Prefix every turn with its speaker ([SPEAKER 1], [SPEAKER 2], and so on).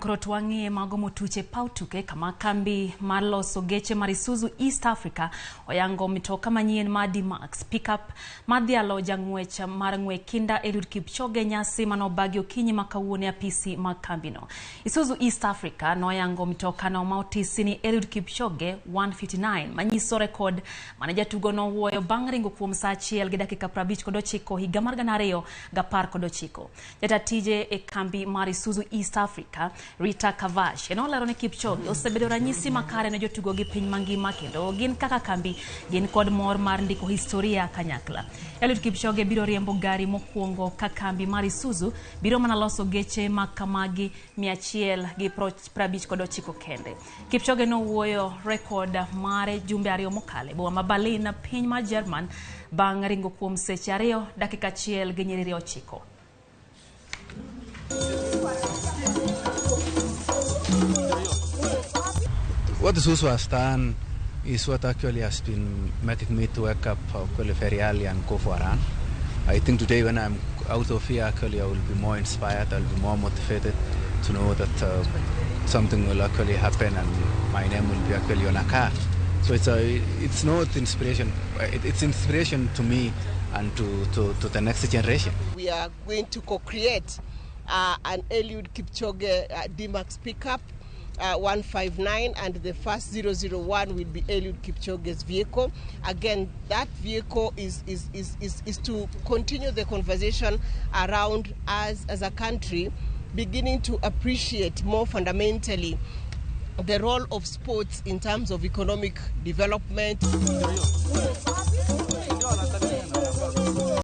[SPEAKER 1] Koro to wang'iye mago motuch e paw tuke kama kambi mar loso geche mar Isuzu East Africa oyango mitoka manyien mar D-Max pickup madhialo jang'wech mar ng'we kinda Eliud Kipchoge nyasi manobagi okinyi ma kawuono e apisi mag kambino. Isuzu East Africa noyango mitokano ma otisi ni Eliud Kipchoge 159 manyiso rekod mane jatugo nowuoyo bang' ringo kuom saa achiel gi dakika 59 higa mar 2019. Jata tije e kambi mar Isuzu East Africa, Rita Kavash, nolero ni Kipchoge osebedo ranyisi makare ne jotugo gi piny mangima kendo gin kaka kambi gin kod mor mar ndiko historia kanyakla. Eliud Kipchoge biro riembo gari mokwongo ka kambi mar Isuzu biro mana loso geche ma kamagi 159 kende. Kipchoge nowuoyo rekod mare jumbe ariyo mokalo e boma ma Berlin, piny mar Jerman, bang' ringo kuom seche 2 dakika 1 gi nyiriri 9.
[SPEAKER 2] What Isuzu has done is what actually has been making me to wake up actually very early and go for a run. I think today when I'm out of here, actually I will be more inspired, I'll be more motivated to know that something will actually happen and my name will be actually on a car. So it's not inspiration, it's inspiration to me and to the next generation.
[SPEAKER 3] We are going to co-create an Eliud Kipchoge D-Max pickup 159, and the first 001 will be Eliud Kipchoge's vehicle. Again, that vehicle is to continue the conversation around us as a country beginning to appreciate more fundamentally the role of sports in terms of economic development.